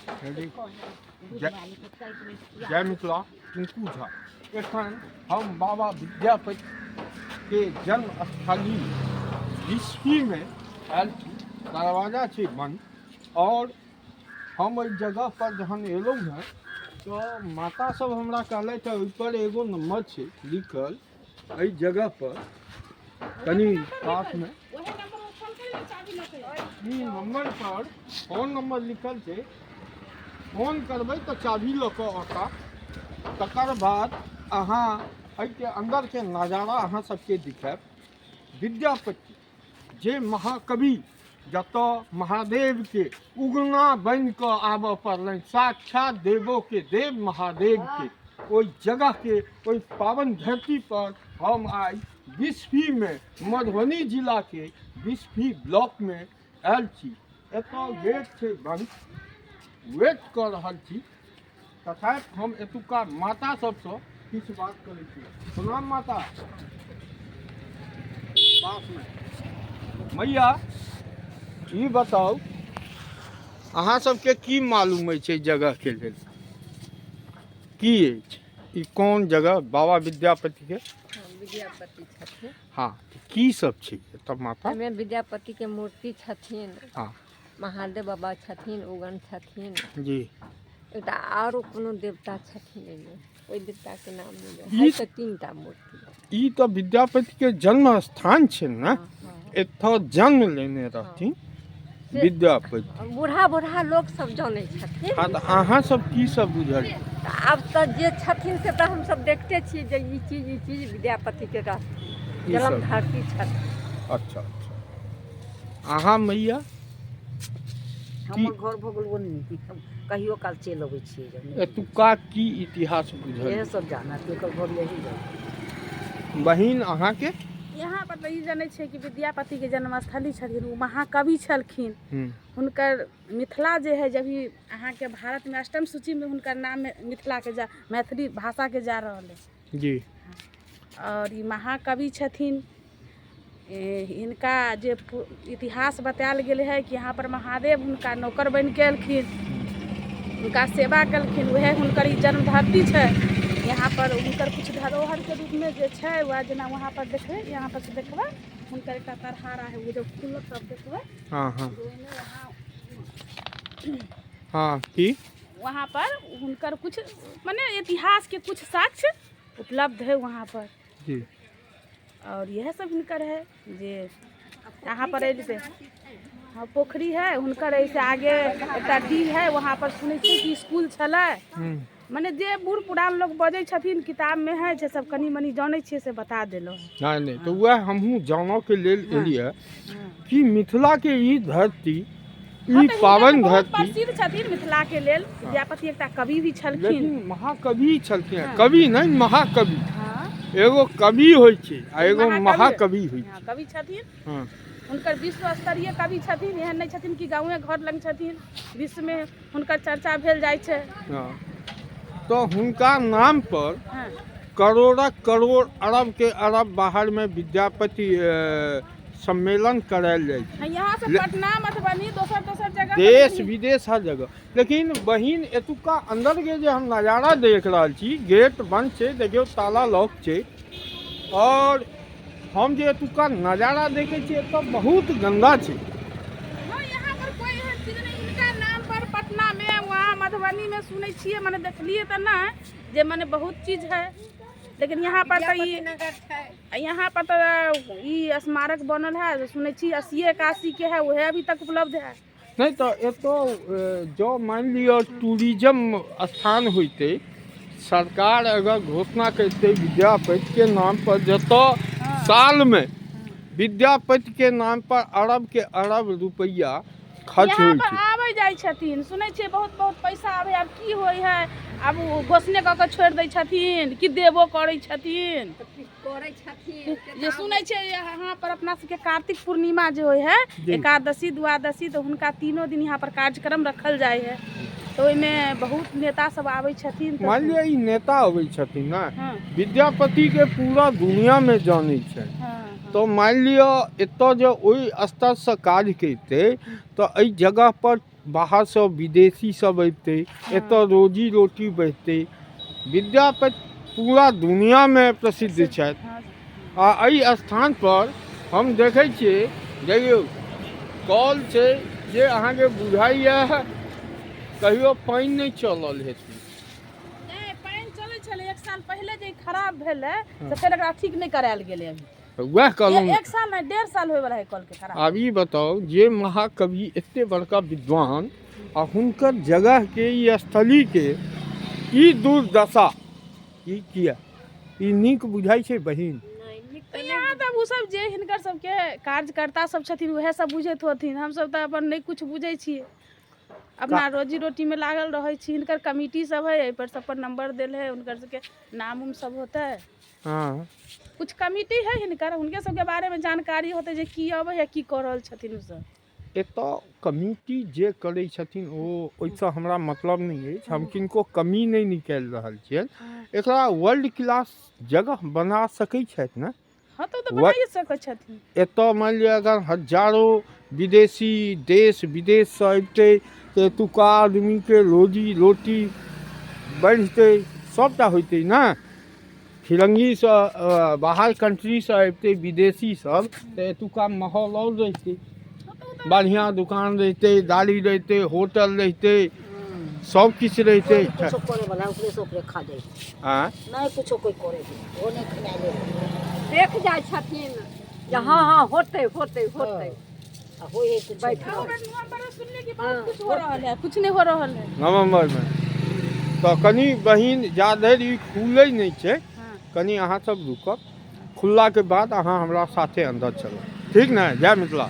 जय जय मिथिला। टिंकू झा। एखन हम बाबा विद्यापति के जन्म स्थली बिस्फीमे आयल छी। दरवाजा छै बंद और हम एहि जगह पर जहन एलहुँ हँ तऽ माता सब हमरा कहलथि हँ ओहिपर एगो नंबर छै लिखल एहि जगह पर कनि पासमे ई नंबर पर फोन नंबर लिखल छै, फोन करबै तऽ चाभी लऽ कऽ औता, तकर बाद अहाँ एहिके अन्दरके नजारा अहाँ सबके दिखायब। विद्यापति जे महाकवि, जतऽ महादेवके उगना बनि कऽ आबऽ पड़लनि, साक्षात देवोके देव महादेवके, ओहि जगहके ओहि पावन धरती पर हम आइ बिस्फीमे, मधुबनी जिलाके बिस्फी ब्लॉकमे आयल छी। एतऽ गेट छै बंद, वेट कऽ रहल छी। तथापि हम एतुका माता सबसँ किछु बात करै छी। प्रणाम माता। पासमे मैया, ई बताउ अहाँ सबके की मालूम अछि एहि जगहके लेल? की अछि ई, कोन जगह बाबा विद्यापतिके? विद्यापति छथिन। हँ, की सब छै एतऽ माता? एहिमे विद्यापतिके मूर्ति छथिन। महादेव बाबा छथिन, उगन छथिन जी। एकटा आरो कोनो देवता छथिन एहिमे, ओहि देवताके नाम नहि जानै। है तऽ तीन टा मूर्ति। ई तऽ विद्यापतिके जन्म स्थान छै ने? हँ। एतऽ जन्म लेने रहथिन विद्यापति। बूढ़ा बूढ़ा लोक सब जानै छथिन। हँ, तऽ अहाँ सब की सब बुझल? तऽ आब तऽ जे छथिन से तऽ हमसब देखते छी जे ई चीज ई चीज विद्यापतिके रहथिन, ई जन्म सब। धरती छथिन। अच्छा अच्छा। अहाँ मैया? हमर घर भऽ गेल ओन्नी, हम कहियो काल चलि अबै छियै जब नहि। एतुका की इतिहास बुझल? इएह सब जानत, एकर घर यही जाय। बहिन, अहाँके? यहाँ पर तऽ ई जनै छै कि विद्यापतिके जन्मस्थली छथिन, ओ महाकवि छलखिन। हुनकर मिथिला जे है, जब भी अहाँके भारतमे अष्टम सूचीमे हुनकर नाम मिथिलाके जा, मैथिली भाषाके जा रहल है जी। और ई महाकवि छथिन। हिनका जे इतिहास बतायल गेल है कि यहाँ पर महादेव हुनका नौकर बनि के एलखिन, हुनका सेवा केलखिन, उएह हुनकर ई जन्म धरती छै। यहाँ पर हुनकर किछु धरोहरके रूपमे जे छै, वएह जेना वहाँ पर देखबै, यहाँ पर से देखबै, हुनकर एकटा तरहारा है, ओ जब खुलत तब देखबै। हँ हँ ओहिमे वहाँ की वहाँ पर हुनकर कुछ मने इतिहास के कुछ साक्ष्य उपलब्ध है वहाँ पर जी। और यह सब हिनकर है जे यहाँ पर अयली। हाँ, पोखरी है हुनकर। ऐसे आगे एकटा डीह है, वहाँ पर सुनै छियै कि स्कूल छलै। मने जे बूढ़ पुरान लोग बजै छथिन, किताबमे है, जे सब कनि मनि जानै छियै से बता देलहुँ। नहि नहि, तऽ वएह हमहूँ जानऽके लेल एलियै कि मिथिलाके ई धरती, हँ, ई तऽ हिनका पावन तऽ बहुत धरती प्रसिद्ध छथिन मिथिलाके लेल। विद्यापति एकटा कवि भी छलखिन। लेकिन महाकवि छलखिन हँ। कवि नहि, महाकवि। एगो कवि होइ छै आ एगो महाकवि होइ हँ, छै। कवि छथिन। हुनकर विश्व स्तरीय कवि छथिन। एहन नहि छथिन कि गाँवे घर लग छथिन, विश्वमे हुनकर चर्चा भेल जाइ छै। हँ, तऽ हुनका नाम पर करोड़क करोड़, अरब के अरब बाहरमे विद्यापति सम्मेलन करायल जाइ छै। यहाँ से पटना, मधुबनी, दोसर दोसर जगह पर देश भी- विदेश हर जगह। लेकिन बहिन, एतुका अंदरके जे हम नजारा देख रहल छी, गेट बंद छै, देखियौ ताला लॉक छै। और हम जे एतुका नजारा देखै छियै, एतऽ बहुत गंदा छै। हँ, यहाँ पर कोई एहन चीज नहि। हिनका नाम पर पटना में, वहाँ मधुबनी में सुनै छियै, मने देखलियै तऽ नहि, जे मने बहुत चीज है, लेकिन यहाँ पर तऽ ई नगर छै। यहाँ पर तऽ ई स्मारक बनल है, सुनै छी 80 81 के है, वह अभी तक उपलब्ध है। नहि तऽ एतऽ जँ मानि लिअ टूरिज्म स्थान होइतै, सरकार अगर घोषणा करितै विद्यापतिके नाम पर, जतऽ सालमे विद्यापतिके नाम पर अरब के अरब रुपैआ खर्च यहाँ होइ पर छै। आबै जाइ छथिन, सुनै छियै बहुत बहुत पैसा आबै। आब की होइ है, आब ओ घोषणे कऽ कऽ छोड़ि दै छथिन कि देबो करै छथिन? करै छथिन। जे सुनै छियै यहाँ पर अपना सबके कार्तिक पूर्णिमा जे होइ है, एकादशी, द्वादशी, तऽ हुनका तीनो दिन यहाँ पर कार्यक्रम रखल जाइ है, तऽ ओहिमे बहुत नेता सब आबै छथिन तऽ- मानि लिअ ई नेता अबै छथिन ने, विद्यापतिके पूरा दुनियामे जानै छै। हँ हँ तऽ मानि लिअ एतऽ जे ओहि स्तरसँ काज करितै तऽ एहि जगह पर बाहरसँ विदेशी सब अबितै, एतऽ रोजी रोटी बढ़ितै। विद्यापति पूरा दुनिआमे प्रसिद्ध छथि। आ एहि स्थान पर हम देखै छियै, देखियौ कल छै जे अहाँके बुझाइए कहियो पानि नहि चलल हेतै। नहि, पानि चलै छलै। एक साल पहिले जे खराब भेलै तऽ फेर एकरा ठीक नहि करायल गेलै अभी। वएह कहलहुँ, एक साल नहि, 1.5 साल होय वाला है कल के खराब। आब ई बताउ जे महाकवि एते बड़का विद्वान आ हुनकर जगह के ई स्थली के ई दुर्दशा ई किया? ई नीक बुझाइ छै बहिन? तऽ यहाँ तऽ ओ सब जे हिनकर सबके कार्यकर्ता सब छथिन उएह सब बुझैत होथिन। हमसब तऽ अपन नहि कुछ बुझै छियै, अपना रोजी रोटीमे लागल रहै छी। हिनकर कमिटी सब है, एहिपर सब पर नंबर देल है, हुनकर सबके नाम उम सब होतै। कुछ कमिटी है हिनकर, हुनके सबके बारेमे जानकारी होतै जे की अबै है, की कऽ रहल छथिन ओसब। एतऽ कमिटी जे करै छथिन ओ ओहिसँ हमरा मतलब नहि अछि, हम किनको कमी नहि निकालि रहल छियनि। एकरा वर्ल्ड क्लास जगह बना सकै छथि ने? हँ, तऽ ओ तऽ बनाइए सकै छथिन। एतऽ मानि लिअ अगर हजारो विदेशी देश विदेशसँ अबितै तऽ एतुका आदमीके रोजी रोटी बढ़ितै, सभटा होइतै ने। फिरङ्गीसँ बाहर कंट्रीसँ अबितै विदेशी सब तऽ एतुका माहौल आओर रहितै, बढ़िआँ दुकान रहितै, गाड़ी रहितै, होटल रहितै, सब किछु रहितै। कुछो करे वाला ओकरे से ओकरे खा जाइ। आँय? नहि कुछो कोइ करे, ओ नहि खेनाइ ले। देख जाइ छथिन जे हँ हँ होतै होतै होतै। आ होइ है कुछो बैठ नहि। नवम्बर सुनले कि बहुत कुछ हो रहल है, कुछ नहीं हो रहल है। नवम्बरमे तऽ कनि बहिन जा धरि ई खुलै नहि छै कनि अहाँ सब रुकब, खुललाके बाद अहाँ हमरा साथे अन्दर चलब, ठीक ने? जय मिथिला।